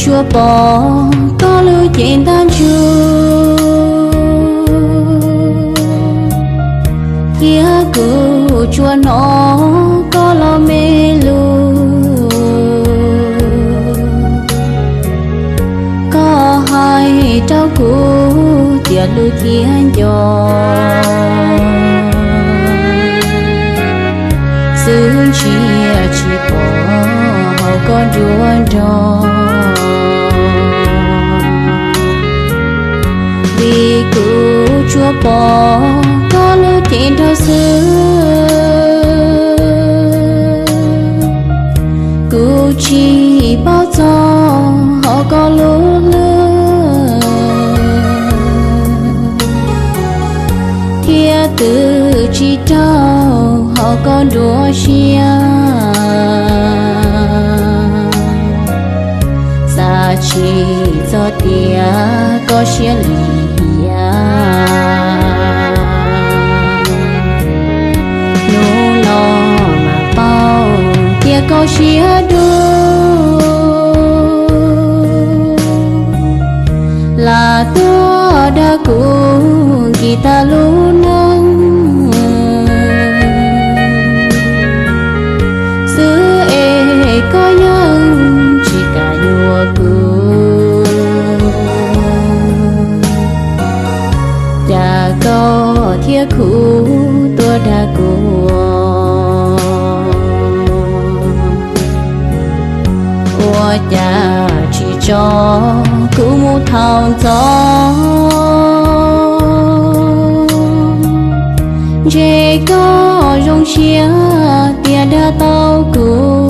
Tsuas pom koj lub cev ntab ntsug, thiab kuv tsuas hnov koj lub me lus. Koj hais rau kuv tias hlub thiab nco, xwb ntsia tsis pom hauv koj nruab nrog. Vim kuv tsuas pom koj lub cev nrog xwb, kuv tsis paub txog hauv koj lub hlwb, thiab twb tsis raug hauv koj nruab siab. Xav tsis txog tias koj siab lim hiam, hnub no mas paub tias koj siab dub. Lam tuaj dag kuv kis tag lub neej xwb es koj yeej tsis kam yuav kuv. Cas koj thiaj khuv tuaj dag kuv, ua cas tsis tso kuv mus thaum ntxov? Ntshe koj zoo siab tias dag tau kuv,